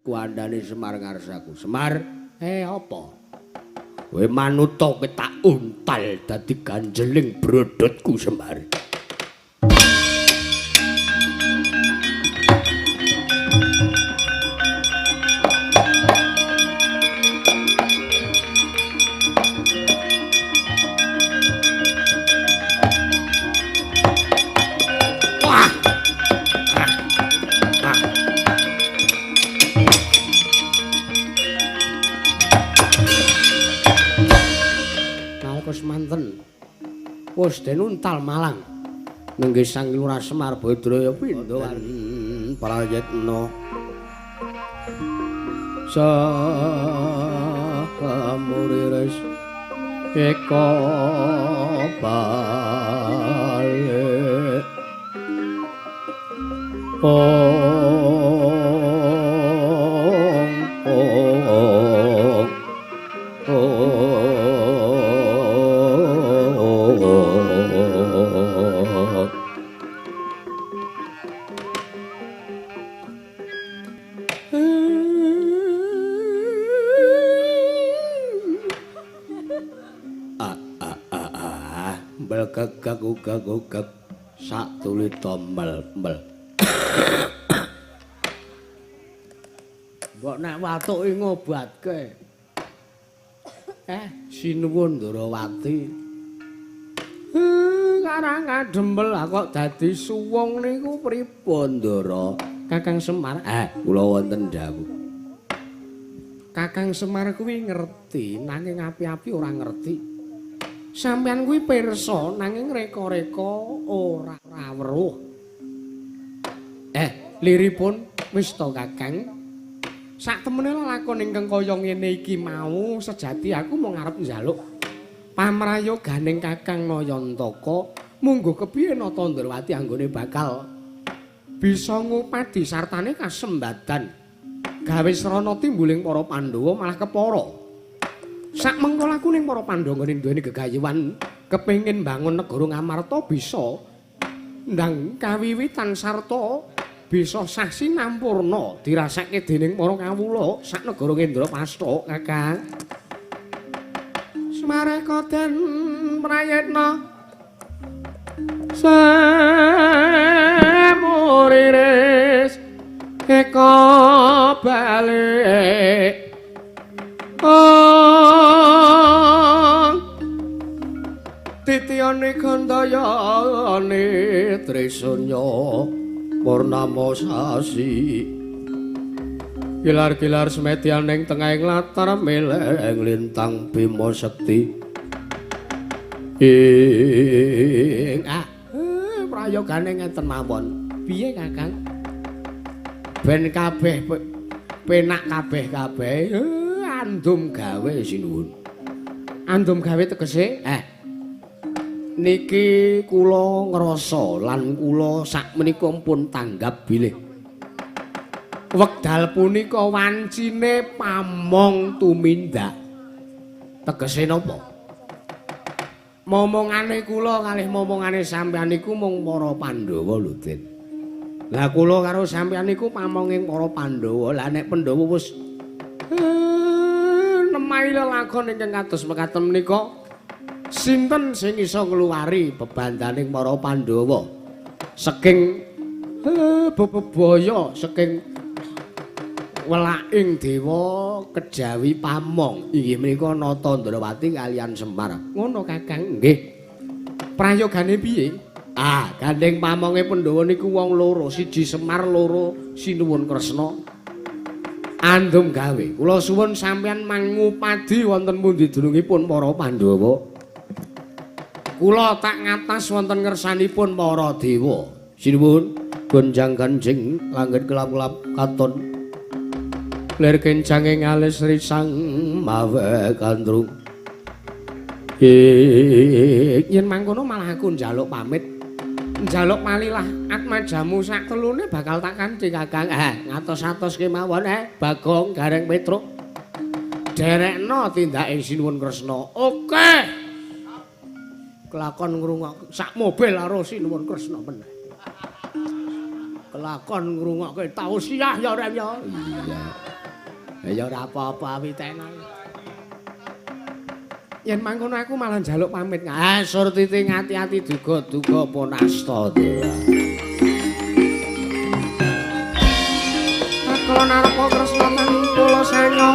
Kuandane Semar ngarsaku. Semar, apa? Kowe manuta kowe tak untal dadi ganjeling brodotku Semar. Wis den untal malang nenggih Sang Lurah Semar Badraya pindha prayitna samuriris eka balik ong ong. Gagak sak tuli tomel mel. Mbok nek watuke ngobatke. Sinuwun Ndrawati. Karang kadempel kok dadi suwung niku pripun Ndara? Kakang Semar, kula wonten dawuh. Kakang Semar kuwi ngerti nanging api-api ora ngerti. Sampeyan kuwi pirsa nanging reka-reka ora weruh. Liripun wis to Kakang. Sak temene lelakon ingkang kaya ngene iki mau sejati aku mung arep njaluk pamrayoganing Kakang Nayantaka mungguh kepiye Nata Ndrawati anggone bakal bisa ngupadi sartane kasembadan gawe srana timbuling para Pandhawa malah kepara. Sak mengko lakuning para Pandhawa nggone duweni gegayuhan kepengin bangun negara Ngamarta bisa ndang kawiwitan sarta bisa sah sinampurna dirasake dening para kawula sak negara Ngendraprasta Kakang. Smareka den prayitna samuriris eka balik. Titiyane gandayane Trisanya purnama sasi kilar-kilar semedian ing tengahing latar meleng lintang Bima Sekti ing prayogane ngenten mawon. Piye Kakang? Ben kabeh penak kabeh-kabeh andum gawe sinuwun. Andum gawe tegese niki kula ngrasa lan kula sak menika pun tanggap bilih wekdal punika wancine pamong tumindak. Tegese napa? Momongane kula kalih momongane sampeyan niku mung para Pandhawa lho, Den. Lah kula karo sampeyan niku pamonging para Pandhawa. Lah nek Pandhawa wis nemahi lelakon ingkang kados mekaten menika sinten sing iso ngluwari bebandaning para Pandhawa saking bebebaya saking welaking dewa kejawi pamong inggih menika Nata Ndrawati kaliyan Semar. Ngono Kakang? Nggih. Prayogane piye? Gandeng pamonge Pandhawa niku wong loro, siji Semar, loro Sinuwun Kresna. Andum gawe. Kula suwun sampeyan mangupadi wonten pundi dunungipun para Pandhawa. Kula tak ngatas wonten ngersanipun para dewa. Sinuwun gonjang-ganjing langit kelap-kelap katon. Lir kencange alis risang mawe gandrung. Yen mangkono malah aku njaluk pamit. Njaluk malilah atmajamu sak telune bakal tak kanthi Kakang. Ngatos-atos kemawon Bagong Gareng Petruk. Derekno tindake Sinuwun Kresna. Oke. Kelakon ngrungok sak mobil karo Sinuwun Kresna meneh. Kelakon ngrungokke tausiah ya Rem ya. Iya. Ya ora apa-apa awitena. Yen mangkono aku malah njaluk pamit. Ah, Surtiti ngati-ati duga-duga ponasta dewa. Kala narepa kresna tan kula sanga.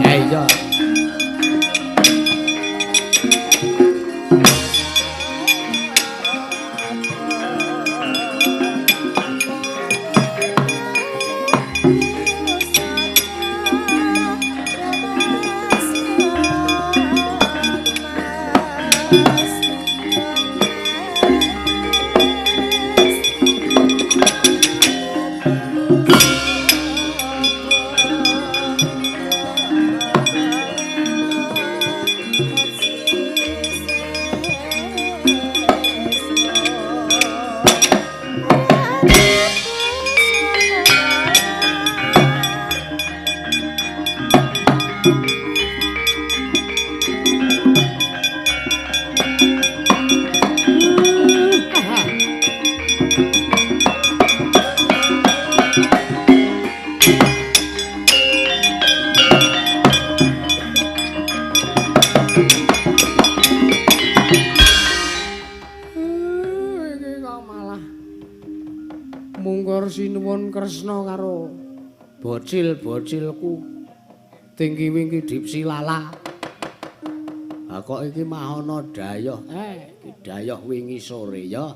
Iya. Sinuwun Kresna karo bocil-bocilku tinggi wingki dipsi lala. Ha kok iki mah ana dayoh. Iki dayoh wingi sore ya.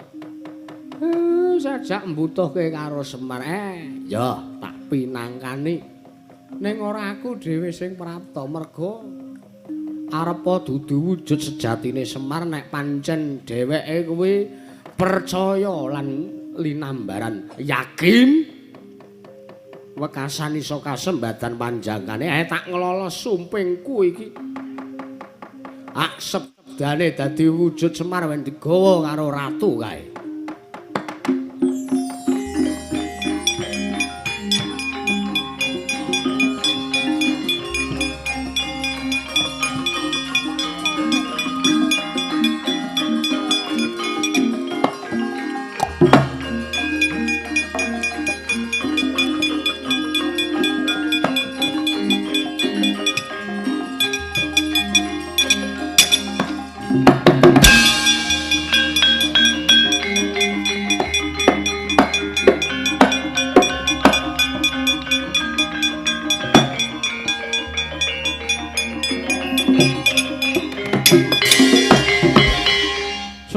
Sajak mbutuhke karo Semar. Ya tak pinangkani. Ning ora aku dhewe sing prapta merga arepa dudu wujud sejatine Semar nek pancen dheweke kuwi percaya lan linambaran yakin wekasan iso kasembadan panjangane tak ngelolos sumpingku iki ak sebdane dadi wujud Semar wen digawa karo ratu kae.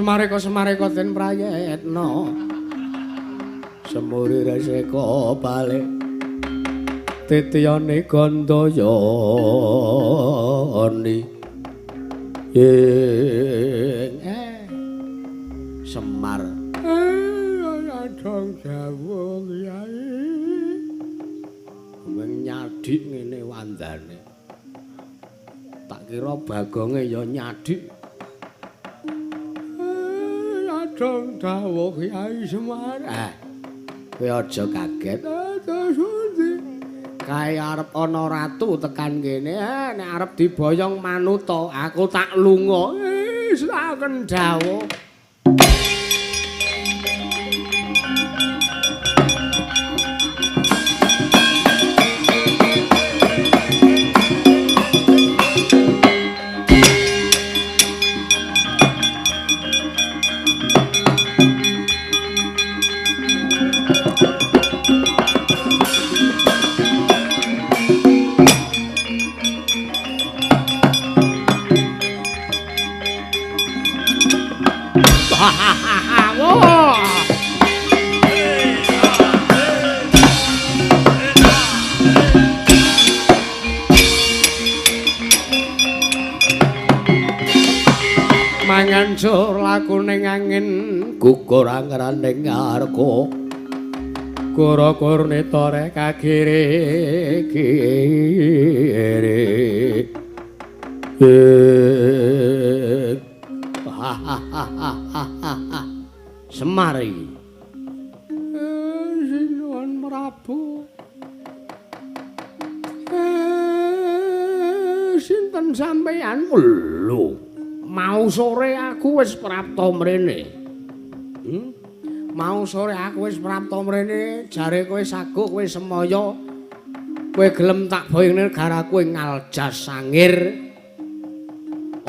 Semareka semareka den prayetna semuri reseka balik titiyane gandayani ing Semar adong dawuh Kyai mung nyadik ngene wandane tak kira bagonge ya nyadik. Dong dawuh Kyai Semar. Kowe aja kaget. Kae arep ana ratu tekan kene, nek arep diboyong manuta, aku tak lunga. Wis tak dawuh. Mangancur lakune angin gugur angraning ngarga goro kurnita rek kagiri kiri. Semar iki. Sinuwun Prabu. Sinten sampeyan? Lho, mau sore aku wis prapta mrene. Mau sore aku wis prapta mrene, jare kowe saguh, kowe semaya. Kowe gelem tak boyong negaraku ing Aljas Sangir.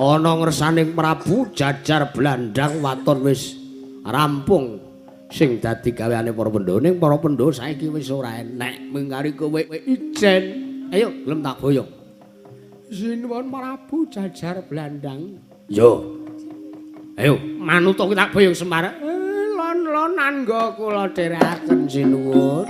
Ana ngersaning Prabu jajar blandang waton wis rampung sing dadi gaweane para Pandhawa. Ning para Pandhawa saiki wis ora enek, mengkari kowe ijen. Ayo gelem tak boyong. Sinuwun Prabu jajar blandang. Yo. Ayo manut tak boyong Semar. Lon-lonan nggo kula dherekaken sinuwun.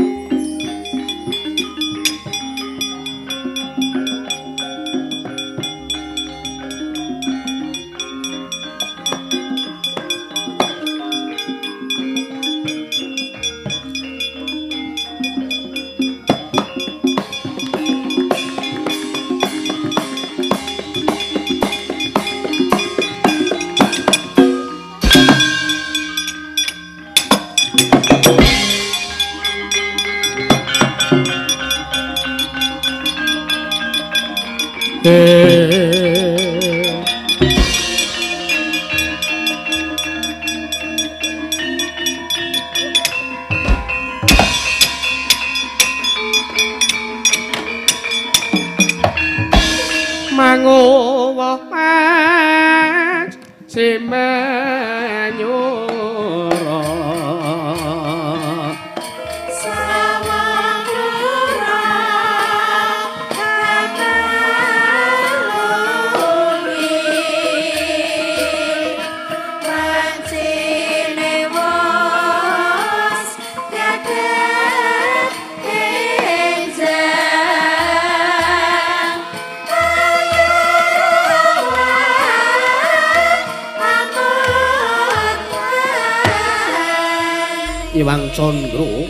Iwang Candra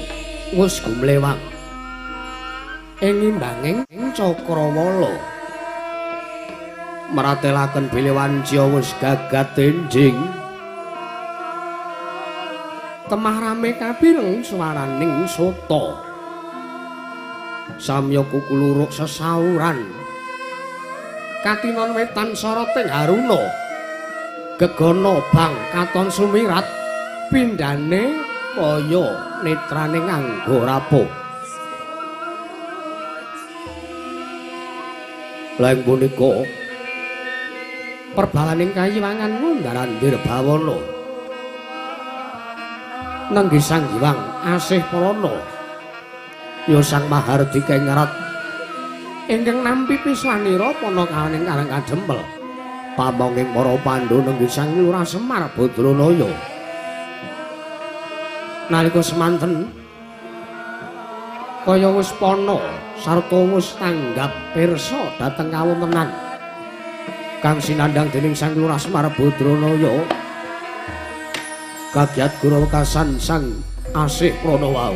wis gumlewang ing imbanging cakrawala mratelaken bilih wancia wis gagat enjing temah rame kapireng swaraning sota samya kukuluruk sesauran katinon wetan soroting haruna gegana bang katon sumirat pindhane kaya netrane nganggo rapuh. Lha ing punika perbalaning kayiwangan ngundar-andir bawana nenggih Sang Hyang Asih Prana ya Sang Mahardika ing ngerat ingkang nampi piswanira panakaning Karang Kadempel pamonging para Pandhawa nenggih Sang Lurah Semar Badranaya. Nalika semanten kaya wis pana sarta wis tanggap pirsa dhateng kawontenan kang sinandhang dening Sang Lurah Semar Badranaya kagiat guru wekasan Sang Asih Prana wau.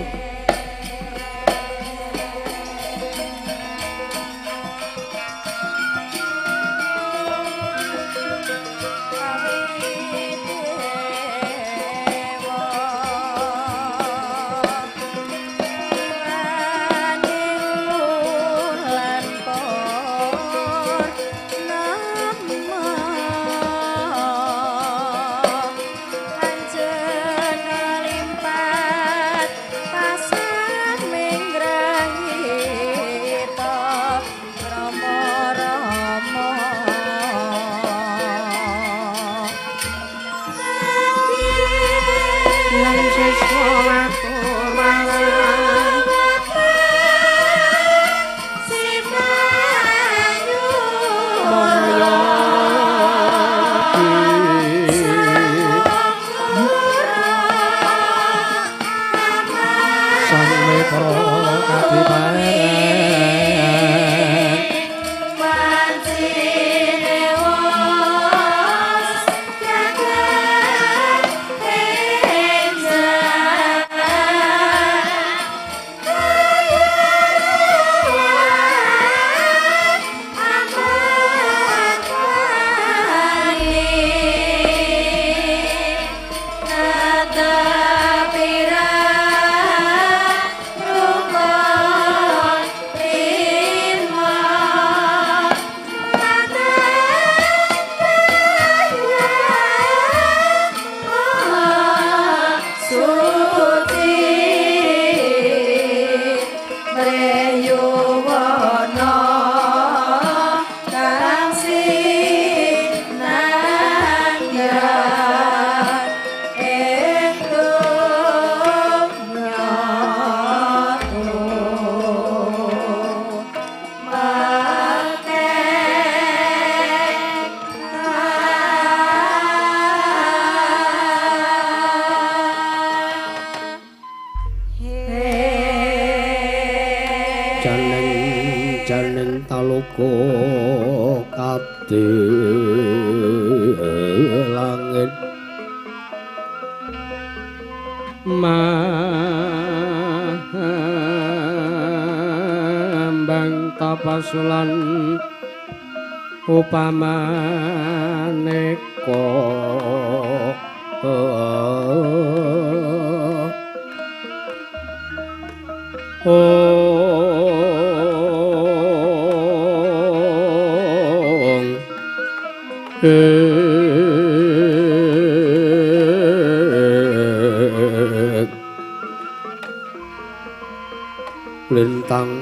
ing talaga kade langit mambang tapasulan upamaneka ong lintang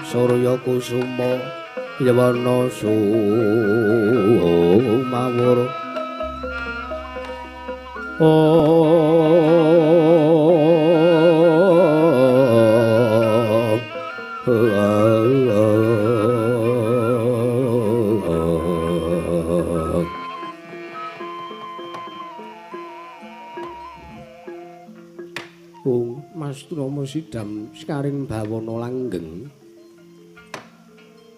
surya kusuma yawana sumawur Ung Mas Trama sidam sekaring bawana langgeng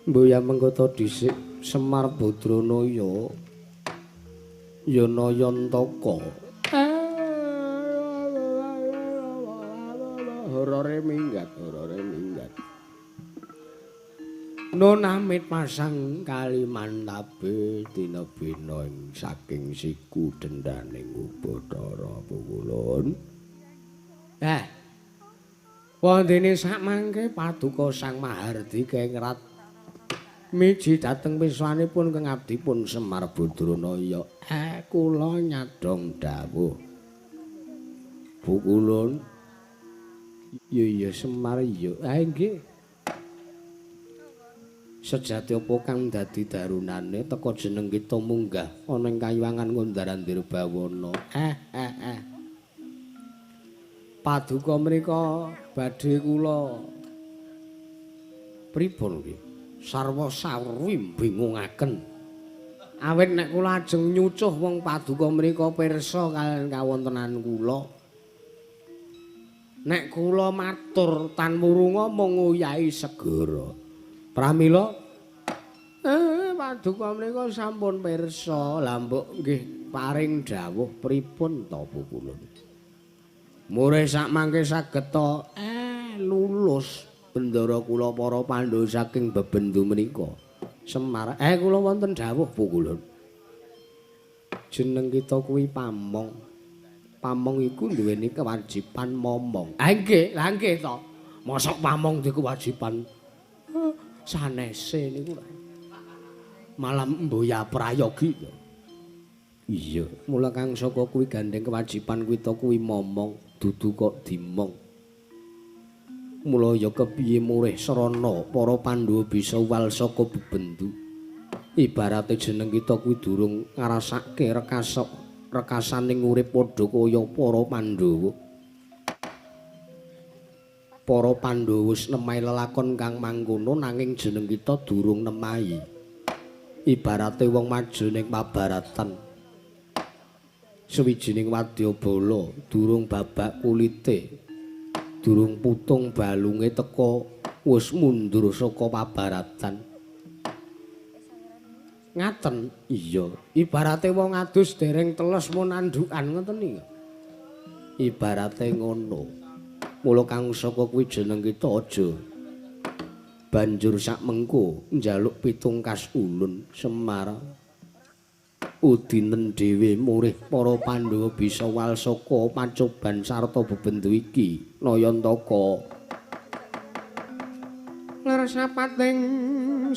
mboya menggota dhisik Semar Badranaya ya Nayantaka. Horore minggat, horore minggat. Nun amit pasang Kalimantabe tinebina ing saking siku dendaning Ubathara pukulun. Wondene sakmangke paduka Sang Mahardika ing rat miji dhateng piswanipun kang abdipun Semar Badranaya. Kula nyadhong dawuh. Pukulun. Ya ya Semar ya. Nggih. Sejati apa kang dadi darunane teka jeneng kita munggah ana ing kayuwangan Ngundaran Dirbawana. Paduka mrika badhe kula pripun nggih? Sarwa sarwi bingungaken. Awit nek kula ajeng nyucuh wong paduka mrika pirsa kaliyan kawontenan kula. Nek kula matur tan wurunga mung nguyahi segara. Pramila paduka mrika sampun pirsa. Lah mbok nggih paring dawuh pripun ta pukulun? Murih sak mangke saged ta lulus bendara kula para Pandhawa saking bebendu menika. Semar, kula wonten dawuh pukulun. Jeneng kita kuwi Pamong. Pamong iku duweni kewajiban momong. Nggih, lha nggih to. Mosok pamong duwe kewajiban sanese niku malam mboya prayogi to. Iya, mula kang saka kuwi gandeng kewajiban kita kuwi momong, dudu kok dimong. Mula ya kepiye murih srana para Pandhawa bisa wal saka bebendu. Ibarate jeneng kita kuwi durung ngrasake rekasaning urip padha kaya para Pandhawa. Para Pandhawa wis nemahi lelakon kang mangkono nanging jeneng kita durung nemahi. Ibarate wong maju ning pabaratan. Sawijining wadyabala durung babak kulite, durung putung balunge teka wis mundur saka pabaratan. Ngaten? Iya, ibarate wong adus dereng teles mun andukan ngoten niku. Ibarate ngono. Mula kang saka kuwi jeneng kita aja banjur sak mengko njaluk pitungkas ulun Semar. Udinen dhewe murih para Pandhawa bisa wal saka pacoban sarta bebendu iki Nayantaka. Leresapating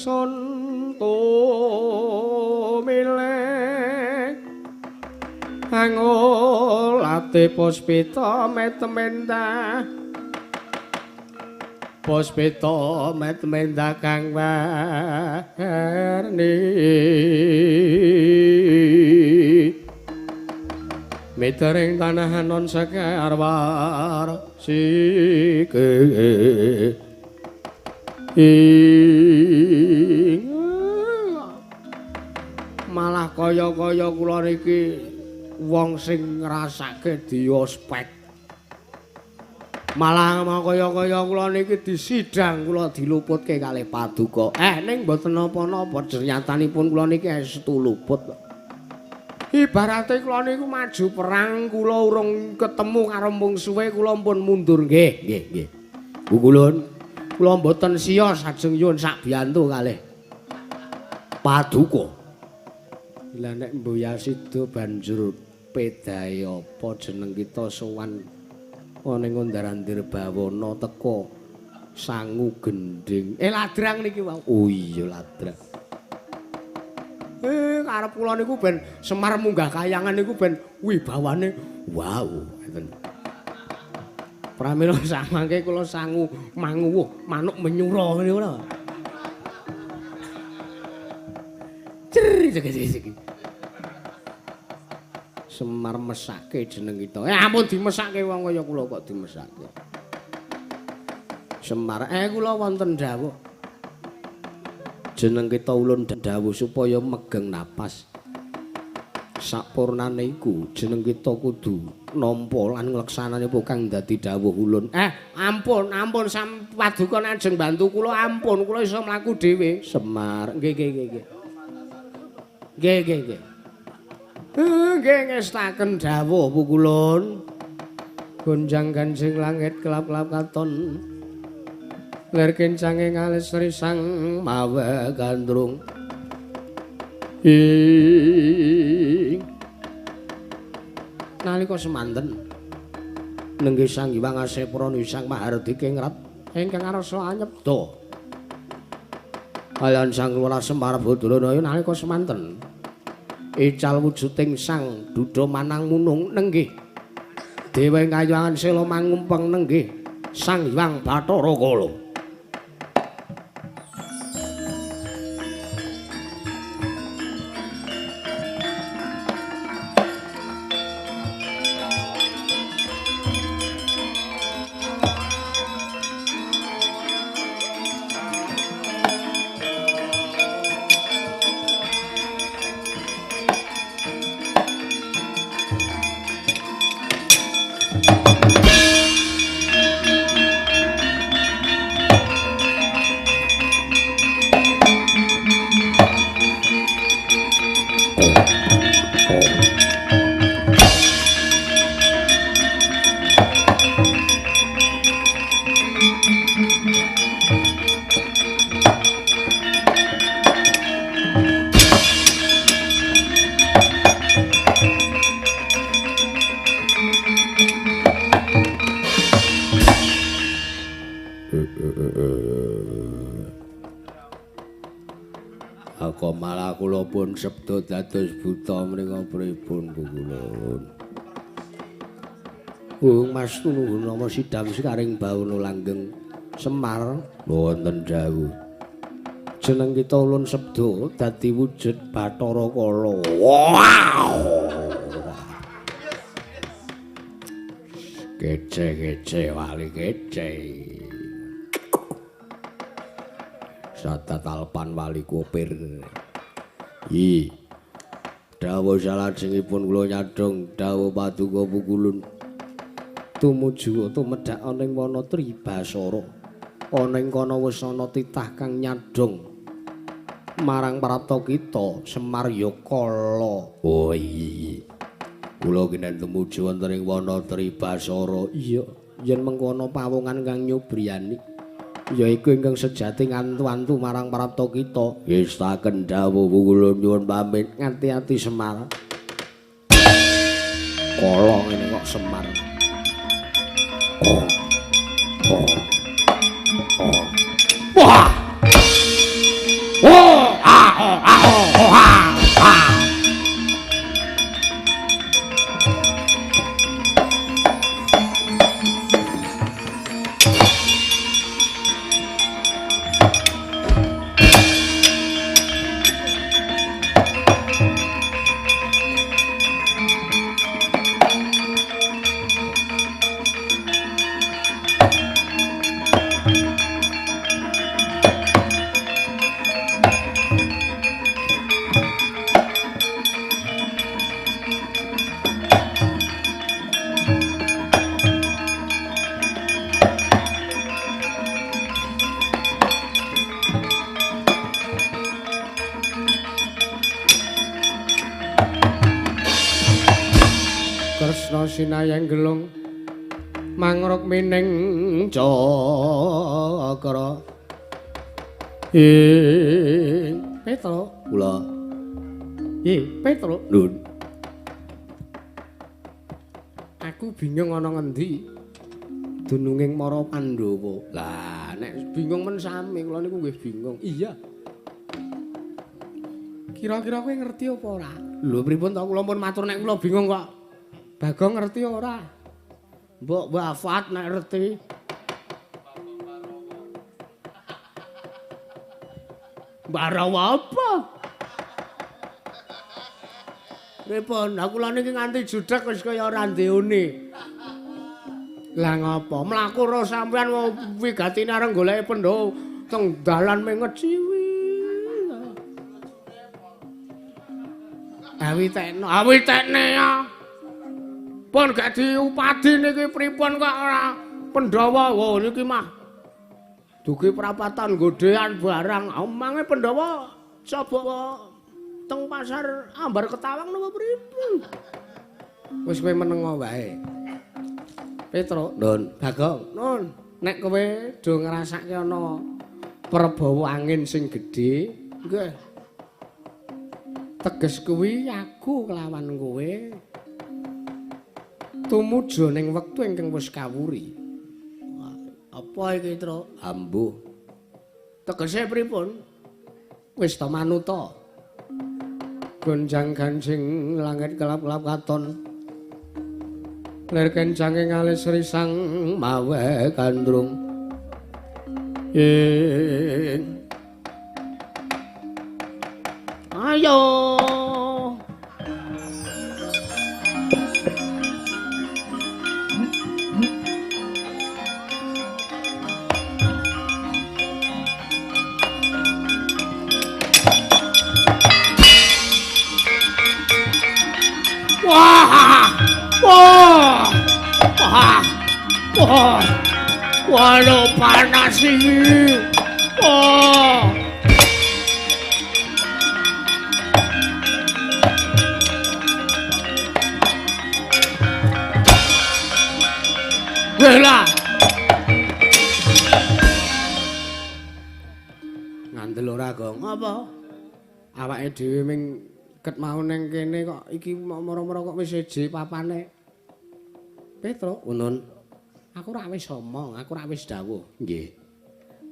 sun tumilih angolate puspita metmenda puspita metmenda kang werni mitering tanah non sekar warsike ing malah kaya-kaya kula niki wong sing ngrasake diospek. Malah kaya-kaya kula niki disidang kula diluputke kalih paduka. Ning mboten napa-napa nyatanipun kula niki estu luput. Ibarate kula niku maju perang kula urung ketemu karo mungsuhe kula pun mundur. Nggih, nggih, nggih. Pukulun kula mboten siyos ajeng nyuwun sak biyantu kalih paduka. Lah nek Mboya sida banjur pedahe apa jeneng kita sowan ana ing Ondarandir Bawana teka sangu gendhing. Ladrang niki wau. Oh iya ladrang. Karep kula niku ben Semar munggah kayangan niku ben wibawane wow ngeten. Pramila samangke kula sangu manguwuh manuk menyura ngene ora. Cer iki. Semar mesake jeneng kita. Ampun dimesake wong kaya kula kok dimesake. Semar, kula wonten dawuh. Jeneng kita ulun dawuh supaya megeng napas. Sapurnane iku jeneng kita kudu nampa lan ngleksanani apa kang dadi dawuh ulun. Ampun, ampun sam paduka ajeng bantu kula, ampun kula iso mlaku dhewe. Semar, nggih nggih nggih. Nggih nggih nggih. Nggih ngestaken dawuh pukulun. Gonjang ganjing langit kelap-kelap katon. Lir kencange ngalis risang mawa gandrung. Ing nalika semanten nenggih Sang Hyang Aseprana Sang Mahardika ngrat ingkang arsa anyepta. Kaliyan Sang Lurah Semar Badrana nalika semanten ical wujuding Sang Duda Manang Munung nenggih dewa ing kayangan sela mangumpeng nenggih Sang Hyang Bathara Kala. Aku malah kula pun sabda dados buta menika pripun pukulun. Mas nuhun nama sidam sekaring bawana langgeng Semar wonten dawuh. Jeneng kita ulun sabda dadi wujud Bathara Kala. Wow. Kece-kece wali kece. Satatalpan wali kopir. I. Dawuh salajengipun kula nyadhong dawuh paduka pukulun. Tumuju tumedhak ana ing wana Tribasara. Ana ing kono wis ana titah kang nyadhong marang prapta kita Semar ya Kala. Oh iya. Kula kinen tumuju wonten ing wana Tribasara. Iya, yen mengkono pawongan kang nyubriyani yaiku ingkang sejati ngantu-antu marang prapta kita. Ngestaken dawuh kula nyuwun pamit. Ngati-ati Semar. Kala ngene kok Semar. Oh. Oh. Oh. Wah. Oh, ah, oh, ah, oh, oh, ah, ah. Kresna sinayang gelung mangruk mining cakra. Ing Petro kula. Piye Petro? Nun. Aku bingung ana ngendi dununging para Pandhawa. Lah nek bingung men sami kula niku nggih bingung. Iya. Kira-kira kowe ngerti apa ora? Lho pripun to kula pun matur nek kula bingung kok. Bagong ngerti ora? Mbok wafat nek ngerti. Barawa apa? Pripun? Lah kula niki nganti judhek wis kaya ora ndeone. Lah ngapa? Mlaku ro sampean wigatine areng goleki Pandhawa teng dalan mengeciwi. Awi tekno, awi tekne ya. Pun gak diupadi niki pripun kok ora Pandhawa. Wo niki mah dugi prapatan godhean barang. Omange Pandhawa coba teng pasar Ambar Ketawang napa pripun? Wis kowe menengo wae. Petro, Nun. Bagong, Nun. Nek kowe do ngrasake ana perbawa angin sing gedhe, nggih. Teges kuwi aku kelawan kowe tumuju ning wektu ingkang wis kawuri. Apa iki, Tru? Ambuh. Tegese pripun? Wis ta manuta. Gonjang-ganjing langit kelap-kelap katon. Lir kencange ngalis risang mawe gandrung. Ing. Ayo. Wah! Wah! Wah! Wah! Waduh panas iki. Wah! Lah. Ngandel ora, Gong? Apa? Awake dhewe ming ket mau ning kene kok iki moro-moro kok wis eje papane. Petro, Nun. Aku ora wis omong, aku ora wis dawuh. Nggih.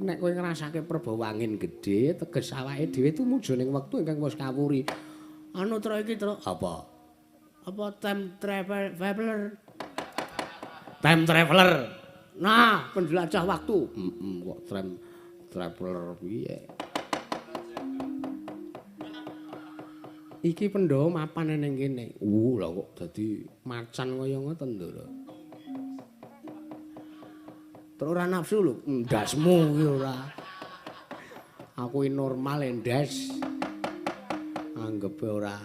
Nek kowe ngrasake perbawa angin gedhe, teges awake dhewe tumuju ning wektu ingkang wis kawuri. Anu tro iki, Tru. Apa? Apa time traveler? Time traveler. Nah, penjelajah waktu. Kok time traveler piye? Iki Pandhawa mapan ning kene. Lah kok dadi macan kaya ngoten lho. Terus ora nafsu lho, ndasmu kuwi ora. Aku iki normal endas. Anggepe ora.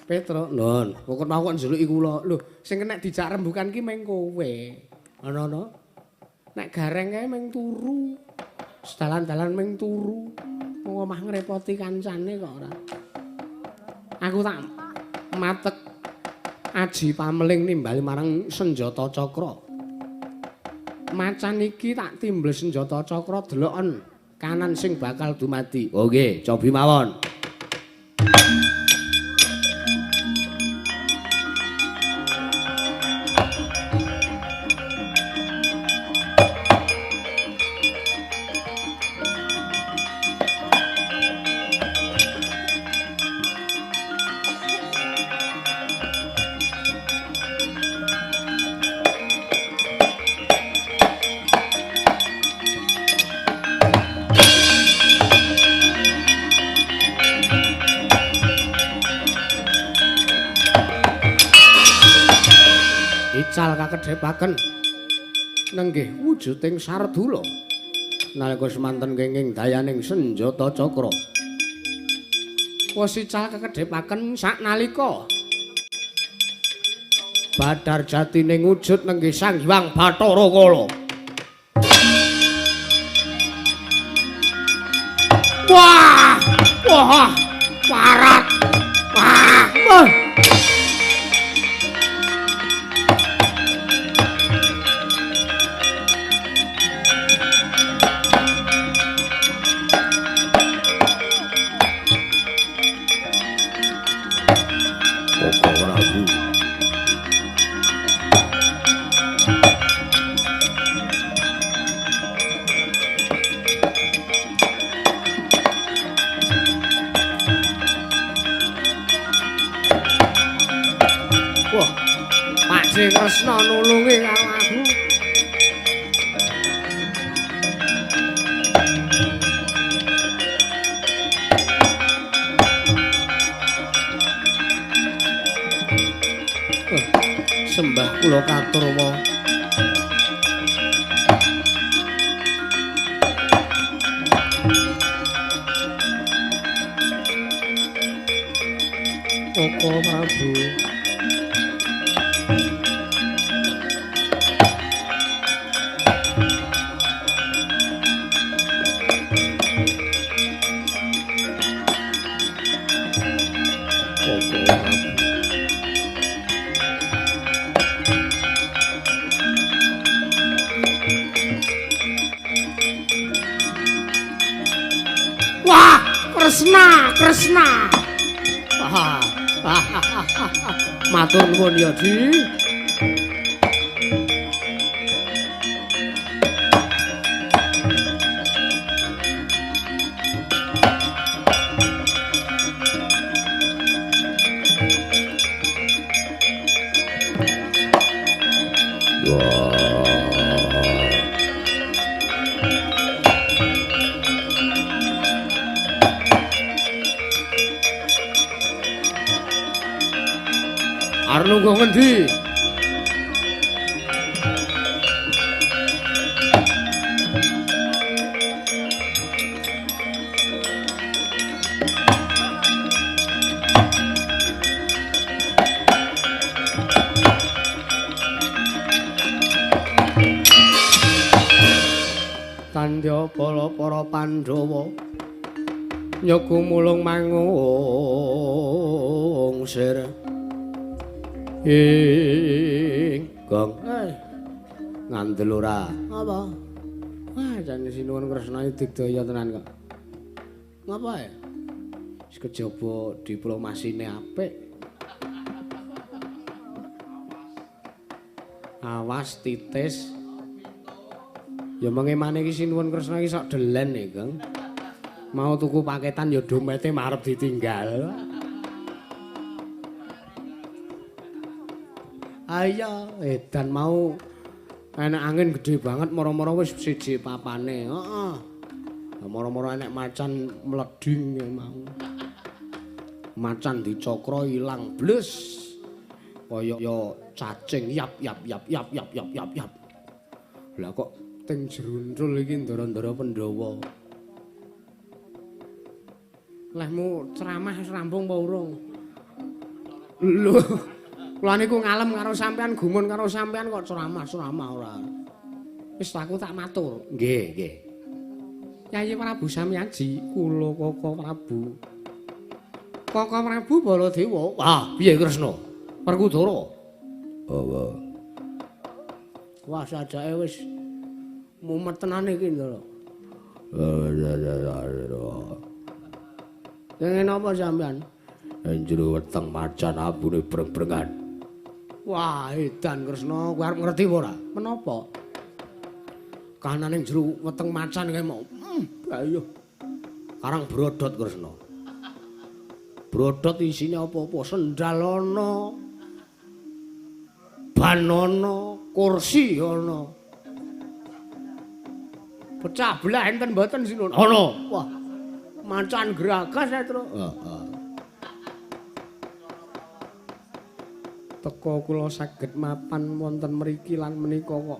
Petro, Nun. Kok mau kok njeluki kula. Lho, sing kena dijak rembukan ki meng kowe. Ana-ana. Nek gareng kae meng turu. Sedalan-dalan meng turu. Wong omah ngrepoti kancane kok ora. Aku tak matek aji pameling nimbali marang senjata cakra. Macan iki tak timbel senjata cakra deloken kanan sing bakal dumadi. Oh nggih, cobi mawon. Ical kakedhepaken nenggih wujuding sardula nalika semanten kenging dayaning senjata cakra. Wis ical kakedhepaken saknalika Badar jatine wujud nenggih Sang Hyang Bathara Kala. Wah! Wah! Parat! Wah! Wah! Koko Prabu. Wah, Pak Kresna nulungi karo aku. Sembah kula katur wa. Koko Prabu. Koko Prabu. Wah, Kresna, Kresna. Matur nuwun ya, Di. Arep nunggu ngendi? Tandya bala para Pandhawa nyoku mulung mangungsir. Ing gong ngandel ora? Apa? Wah, jane sinuwun Kresna digdaya tenan kok. Ngapa ya? Wis kejaba diplomasine apik. Awas titis. Ya mengemane iki sinuwun Kresna iki sok delen e, Gong. Mau tuku paketan ya dompete marep ditinggal. Ayo, edan mau enek angin gede banget moro-moro wis siji papane. Heeh. Moro-moro enek macan mleding mau. Macan dicokro ilang bles. Kaya cacing yap yap yap yap yap yap yap yap. Lah kok teng jruntul iki ndara-ndara Pandhawa. Lehmu ceramah wis rampung apa urung? Lho. Kula niku ngalem karo sampean, gumun karo sampean kok ceramah-ceramah ora. Wis aku tak matur. Nggih, nggih. Yayi Prabu Samyaji, kula Koko Prabu. Koko Prabu Baladewa. Wah, piye Kresna? Werkudara. Apa? Wah, sajake wis mumet tenan iki lho. Pengen apa sampean? Jero weteng macan abune breng-brengan. Wah, edan Kresna, kowe arep ngerti apa ora? Menapa? Kahanan ning jero weteng macan kae mau. Ayo. Karang brodot Kresna. Brodot isine apa-apa, sendal ana. Ban ana, kursi ana. Pecah belah enten mboten sinun? Ana. Wah. Macan geragas ae, Tru. Heeh. Teka kula saged mapan wonten mriki lan menika kok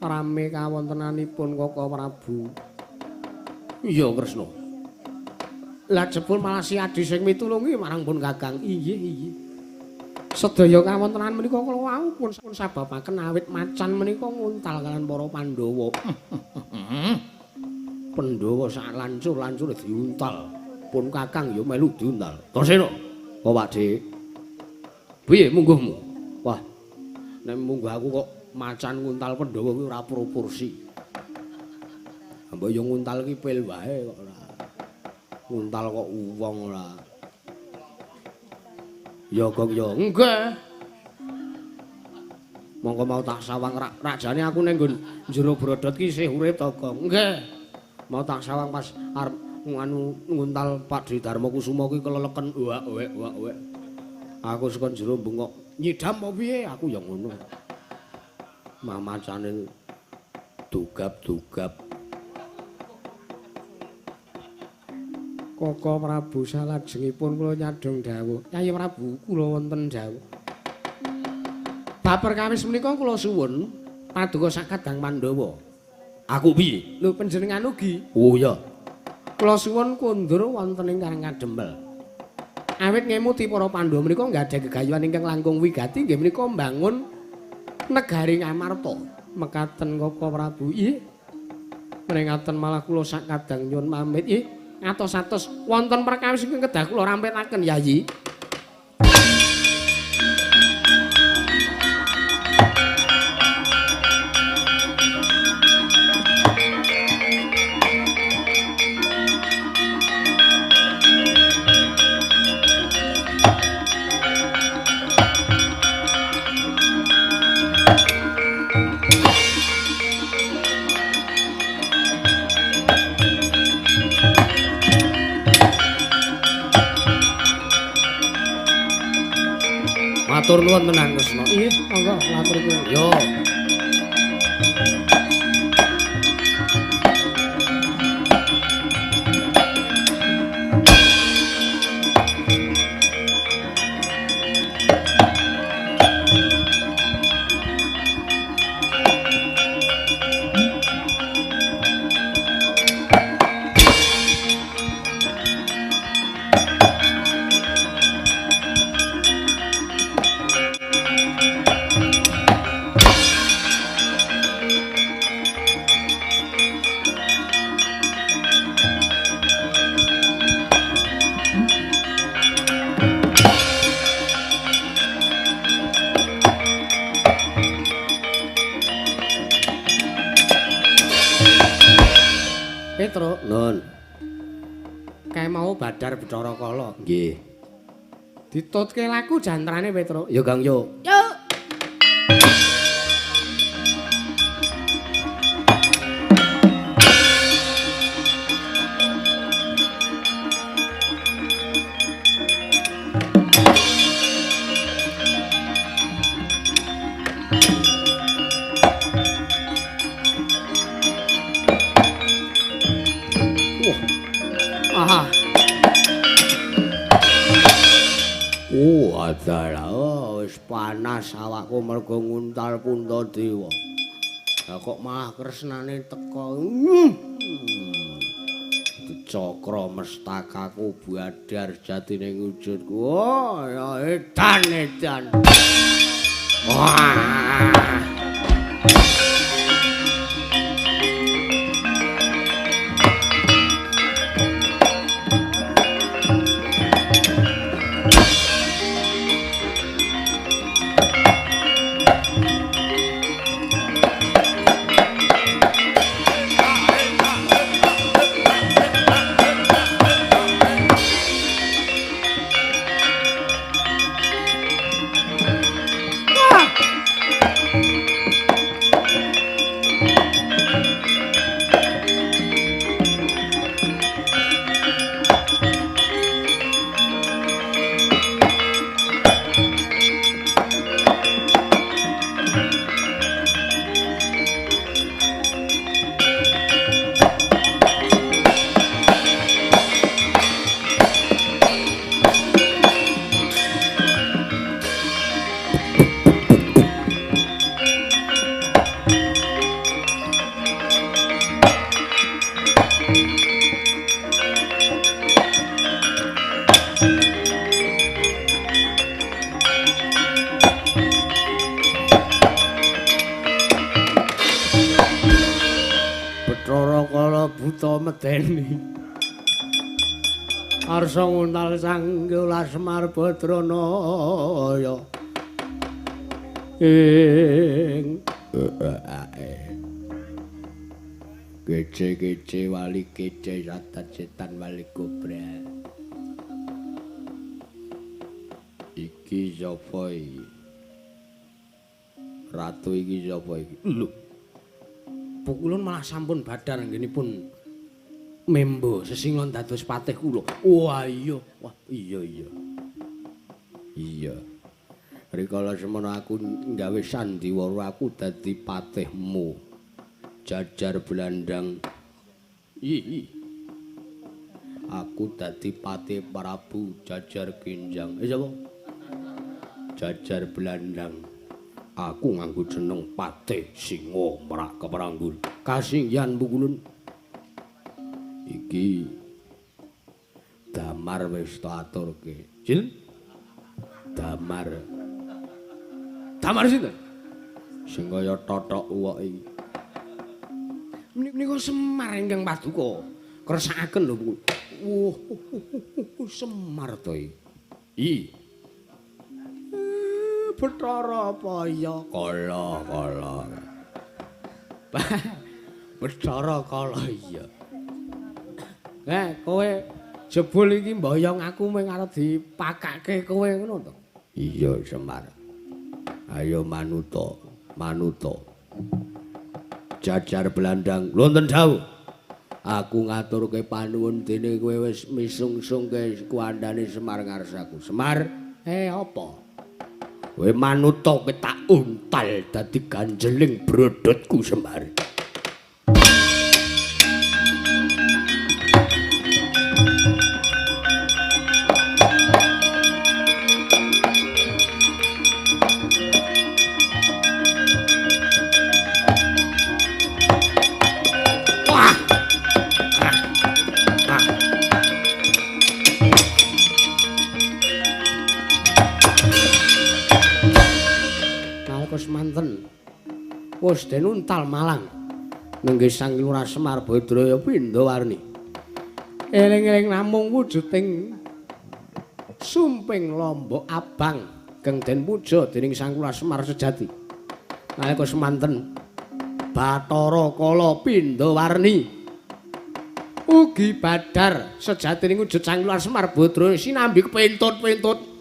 rame kawontenanipun Koko Prabu. Iya Kresna. Lah jebul malah si Adi sing mitulungi marang pun Kakang. Inggih, inggih. Sedaya kawontenan menika kula wau pun sababaken awit macan menika nguntal kalian para Pandhawa. Pandhawa sak lancur-lancure diuntal. Pun Kakang ya melu diuntal. Torseno, kok Pakde? Piye mungguhmu? Wah, nek munggah aku kok macan nguntal Pandhawa kuwi ora proporsi. Mbok yo nguntal ki pil wae kok ora. Nguntal kok wong ora. Ya Gong ya. Nggih. Mongko mau tak sawang rajane aku ning nggon jero brodot ki isih urip to, Gong. Nggih. Mau tak sawang pas arep nganu nguntal Pak Dharma Kusuma kuwi keleleken wak wek wak wek. Aku saka jero bengok nyidam apa piye aku ya ngono. Mamacane dugap-dugap. Koko Prabu salajengipun kula nyadhong dawuh. Kyai Prabu kula wonten dawuh. Bab perkawis menika kula suwun paduka sakadang Pandhawa. Aku piye? Lho panjenengan ugi. Oh iya. Kula suwun kundur wonten ing Karang Kadempel. Awit ngemuti para Pandhawa menika nggadhahi gegayuhan ingkang langkung wigati nggih menika mbangun negari Ngamarta. Mekaten Koko Prabu. Nggih. Mringaten malah kula sakadang nyuwun pamit. Nggih. Atos-atos wonten perkawis ingkang kedah kula rampetaken Yayi. Matur nuwun tenan Kresna. Nggih, monggo matur nuwun. Yo. Petro, nun. Kae mau Badar Bathara Kala. Nggih. Ditutke laku jantrane Petro. Ya Kang yo. Yo. Wis panas awakku mergo nguntal Puntadewa. Lah kok malah kresnane teka. Cakra mestakaku badar jatine wujudku. Oh, ya edan edan. Wah. Medeni arsa nguntal Sang Semar Badranaya ing kece-kece wali kece satan setan wali kobra iki. Iki sapa iki? Ratu iki sapa iki? Lho. Pukulun malah sampun badar anggenipun membo sesingon dados patih kula. Wah iya, wah iya iya. Iya. Rikala semono aku nggawe sandiwara aku dadi patihmu. Jajar Blandang. Ih. Aku dadi patih Prabu Jajar Kinjang. Sapa? Jajar Blandang. Aku nganggo jeneng Patih Singa Merak Kepranggul. Kasinggihan Pukulun. Iki damar wis tak aturke. Jin? Damar. Damar sinten? Sing kaya tothok uwok iki. Menika Semar ingkang paduka. Kersakaken lho Pukulun. Wah, Semar to iki. I. Bathara apa ya? Kala kala. Bathara kala iya. Kowe jebul iki mboyong aku mung arep dipakake kowe ngono to? Iya, Semar. Ayo manuta, manuta. Jajar Blandang, wonten dawuh. Aku ngaturke panuwun dene kowe wis misungsungke kuandane Semar ngarsaku. Semar, apa? Kowe manuta kowe tak untal dadi ganjeling brodotku Semar. Wah. Ah. Semanten wis den untal malang nenggih Sang Lurah Semar Badraya Pindawarni. Eling-eling namung wujuding sumping lombok abang kang den puja dening Sang Lurah Semar sejati. Nalika semanten Bathara Kala Pindawarni ugi badar sejatining wujud Sang Lurah Semar Badraya sinambi kepentut-pentut.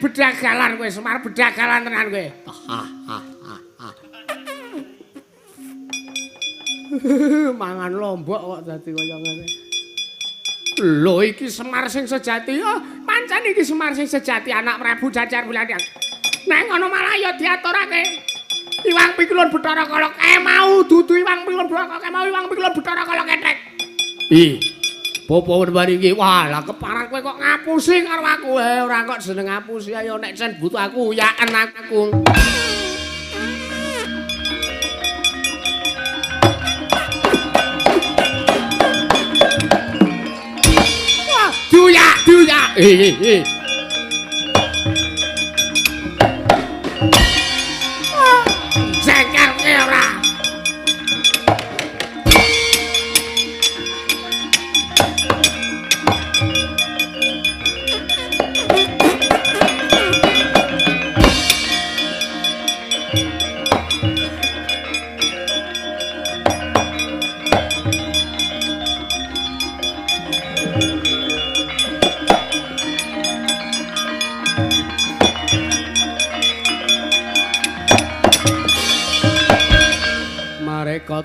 Bedagalan kowe Semar, bedagalan tenan kowe. Mangan lombok kok dadi kaya ngene. Lho iki Semar sing sejati. Oh, pancen iki Semar sing sejati anak Prabu Jajar Blandang. Nek ngono malah ya diaturake. Iwang Pikulun Bathara Kala kemau dudu Iwang Pikulun Bathara Kala kemau Iwang Pikulun Bathara Kala kethek. Ih. Bapak werwari iki, wah lah keparat kowe kok ngapusi karo aku. Ora kok jeneng ngapusi, ayo nek sen butuh aku yaken aku. Wah, duyak, duyak. Jengkelke ora.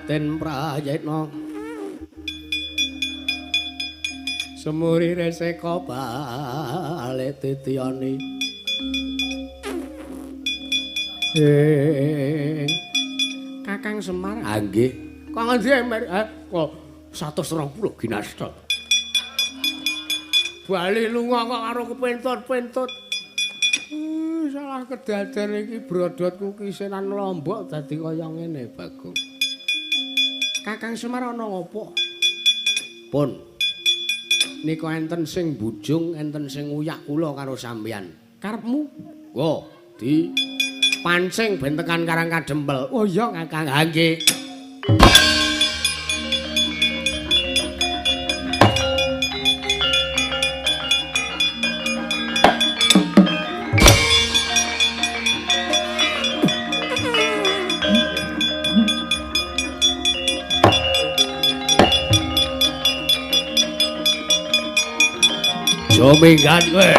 Den Prayitna Semuri reseka balik titiyane. Kakang Semar. Ah nggih. Kok ngendi kok 120 ginasta. Bali lunga kok karo kepentut-pentut. Salah kedaden iki brodotku kisenan lombok dadi kaya ngene, Bagong. Kakang Semar ana ngopo? Pun. Nika enten sing bujung, enten sing uyak kula karo sampeyan. Karepmu? Nggo, di pancing ben tekan Karang Kadempel. Oh iya, Kakang. Ha nggih. Minggat kowe.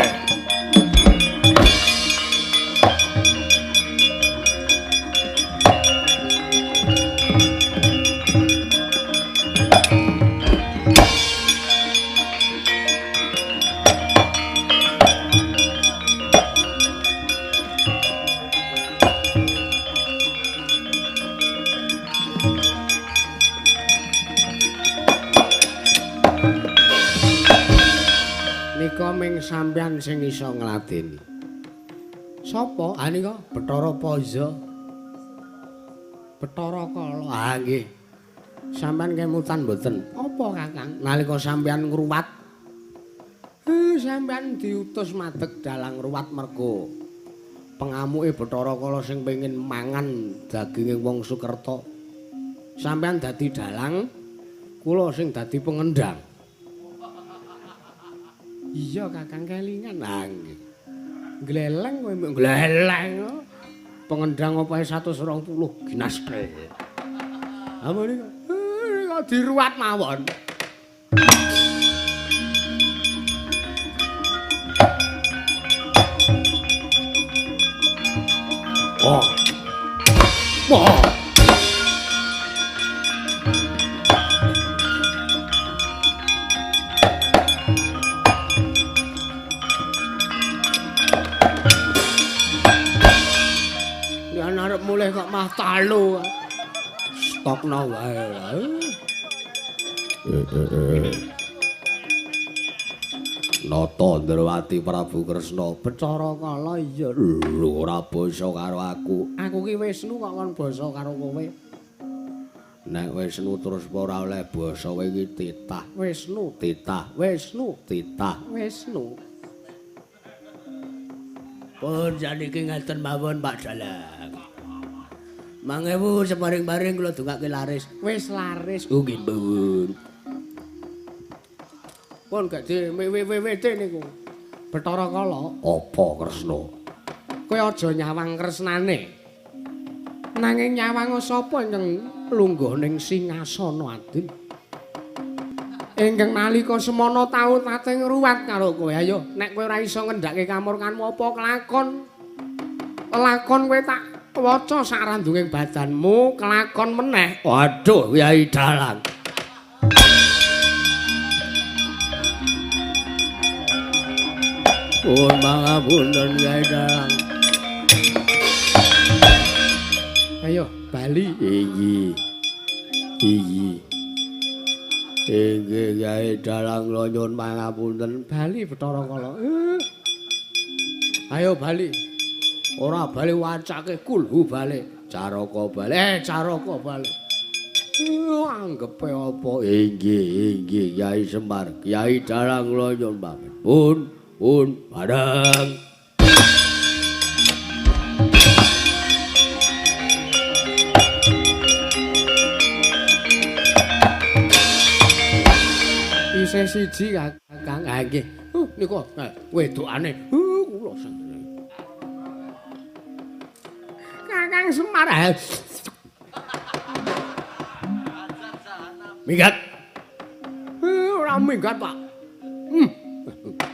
Sampeyan sing iso ngladeni. Sapa? Ha nika Bathara Paza. Bathara Kala. Ha nggih. Sampeyan kemutan mboten? Apa, Kakang? Nalika sampeyan ngruwat. Sampeyan diutus madeg dalang ruwat mergo pengamuke Bathara Kala sing pengin mangan daginge wong Sukerta. Sampeyan dadi dalang, kula sing dadi pengendang. Iya Kakang kelingan. Ha nggih. Gleleng kowe mbok gleleng. Pengendang opahe 120 ginastel. Ha menika nika diruwat mawon. Oh. Wah. Arep mulih kok mah talo. Stokno wae. Nata Ndrawati Prabu Kresna Bathara Kala iya lho ora basa karo aku. Aku ki Wisnu kok kon basa karo kowe. Nek Wisnu terus ora oleh basa kowe iki titah Wisnu, titah Wisnu, titah Wisnu. Pun saniki ngaten mawon Pak Dalang. 1000 separing-paring kula dongake laris. Wis laris. Oh nggih, Mbun. Pun gak di WWWT niku. Bathara Kala. Apa Kresna? Kowe aja nyawang kresnane. Nanging nyawang sapa ingkang lungguh ning singasana adil? Ingkang nalika semana tau tate ngruwat karo kowe. Ayo, nek kowe ora iso ngendhake kamurkanmu apa kelakon? Lakon kowe tak waca sak randunging badanmu, kelakon meneh. Waduh, Kyai Dalang. Pun pangapunten Kyai Dalang. Ayo, bali. Iki. Iki. Inggih Kyai Dalang kula nyuwun pangapunten. Bali Bathara Kala. Ayo bali. Ora bali wacake kulhu bali. Caraka bali. Caraka bali. Anggepe apa? Inggih, inggih Kyai Semar. Kyai Dalang kula nyuwun pamit. Pun, pun bareng. Isih siji Kakang. Ha nggih. Niku wedokane. Kula seneng. Kakang Semar. Minggat. Ora minggat, Pak.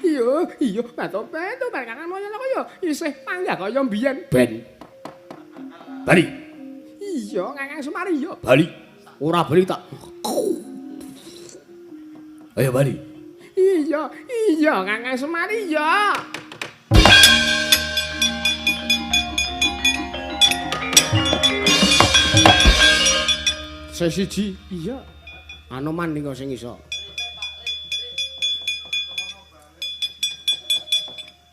Iya, iya, bato-bato Kakang Moyo kaya isih panggah kaya mbiyen. Ben. Bali. Iya, Kakang Semar iya. Bali. Ora bali tak. Ayo bali. Iya, iya Kakang Semar iya. Sesiji iya. Anoman nika sing iso.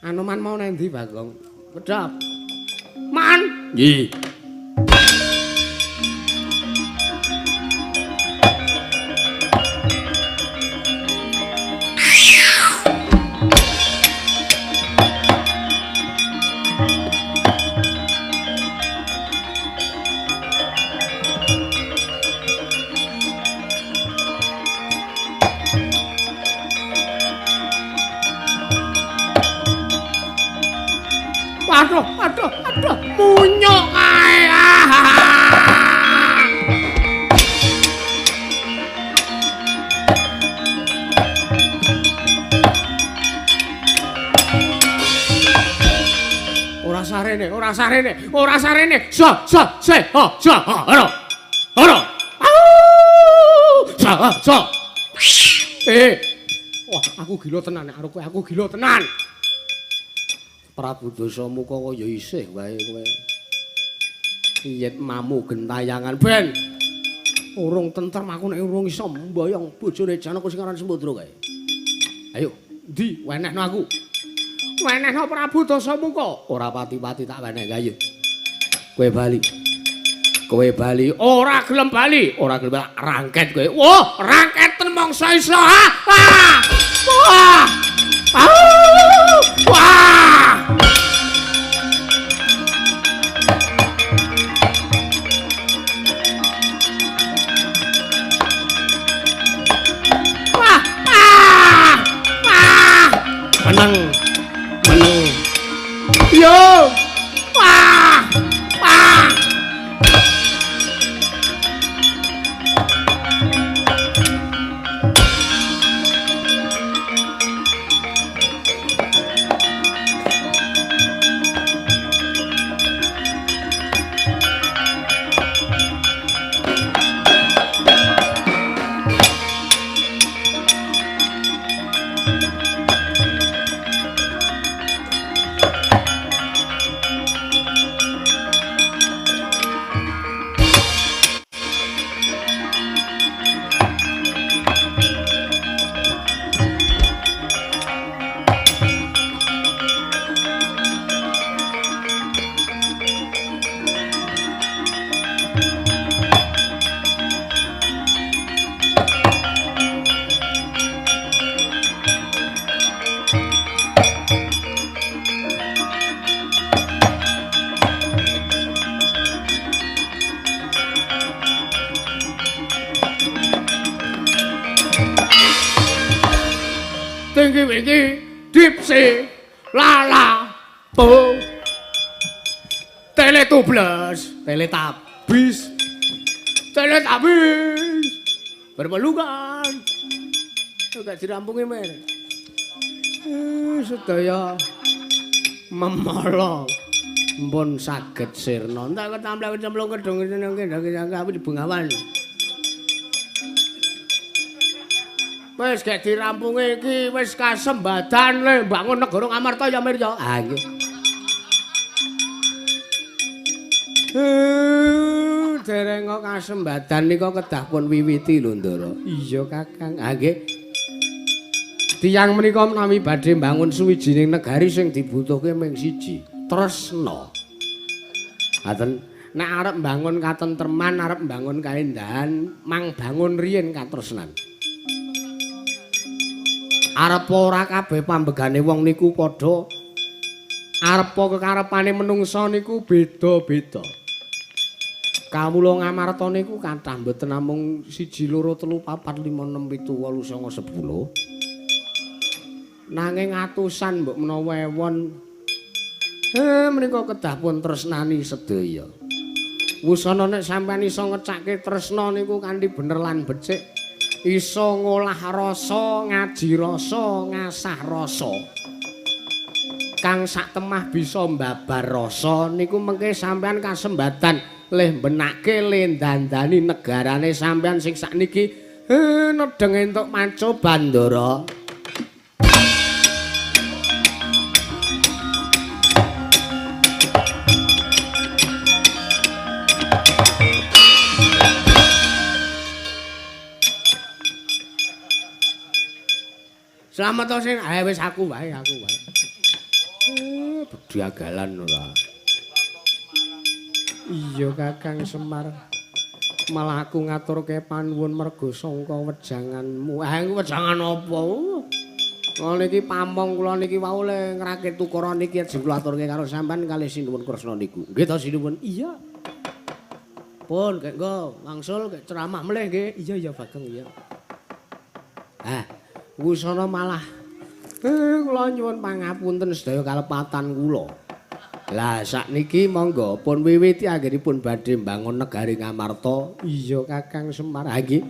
Anoman mau nang ndi, Bagong? Kedap. Man. Nggih. Aduh, aduh, aduh, munyuk ae. Ora sarene, ora sarene, ora sarene. Sa, sa, se, ha, sa, ha, ora. Ora. Au! Sa, sa. Eh. Wah, aku gila tenan nek karo kowe, aku gila tenan. Prabu Dasamuka kaya isih wae kowe. Iyet mamu gentayangan ben. Urung tentrem aku nek urung iso mboyong bojone Janaka sing aran Sembadra kae. Ayo, ndi wenehno aku. Wenehno Prabu Dasamuka. Ora pati-pati tak wenehke ayo. Kowe bali. Kowe bali, ora gelem bali, ora gelem rangket kowe. Wah, rangketen mangsa iso. Ha. Wah. Wah. Wah. Wah. Wah. Menang. Menang. Yo. Wah. Wah. Tinggi wingi dipsi lala po teletubles teletabis teletabis berpelukan gak dirampungi mer sedaya memala mpun saged sirna entek ketamplek cemplung kedung ngene di Bengawan. Wis gek dirampungi iki wis kasembadan le mbangun negara Ngamarta ya Mir ya. Ah nggih. Dereng kok kasembadan nika kedah pun wiwiti lho Ndara. Iya Kakang. Ah nggih. Tiyang menika menawi badhe mbangun suwijining negari sing dibutuhke mung siji, tresna. Ngaten, nek arep mbangun katentreman, arep mbangun kaendahan, mang bangun riyin katresnan. Arep ora kabeh pambegane wong niku padha, arep kekarepane menungsa niku beda-beda. Kawula Ngamarta niku kathah mboten namung 1 2 3 4 5 6 7 8 9 10. Nanging atusan mbok menawa ewon. Menika kedah pun tresnani sedaya. Wusana nek sampeyan iso ngecake tresna niku kanthi bener lan becik, iso ngolah rasa, ngaji rasa, ngasah rasa. Kang sak temah bisa mbabar rasa niku mengke sampeyan kasembatan leh benake le dandani negarane sampeyan sing sakniki nedeng entuk mancoban Ndara. Slamet to sing wis aku wae, aku wae. Bediagalan ora. Iya Kakang Semar. Malah aku ngaturke panuwun merga sangka wejanganmu. Ah, wejangan apa? Kula niki pamong kula niki wau le ngrakit ukara niki ajeng kula aturke karo sampean kalih Sinuwun Kresna niku. Nggih to Sinuwun? Iya. Pun gek nggo wangsul gek ceramah melih nggih. Iya iya Bagong iya. Ah, wusana malah kula nyuwun pangapunten sedaya kalepatan kula. Lah sakniki monggo pun wiwiti anggenipun badhe mbangun negari Ngamarta. Iya Kakang Semar. Ha nggih.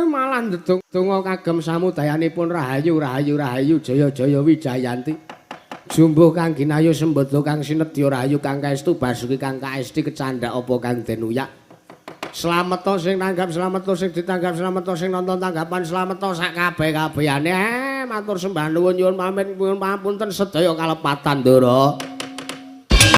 Malah ndedonga kagem samudayanipun rahayu rahayu rahayu jaya jaya wijayanti. Jumbuh kang ginayu sembada kang sinedya rahayu kang kaestu basuki kang kaesti kecandhak apa kang den uyak. Slameta sing nanggap slameta sing ditanggap slameta sing nonton tanggapan slameta sak kabeh-kabehane. Matur sembah nuwun nyuwun pamit nyuwun pamunten sedaya kalepatan Ndara.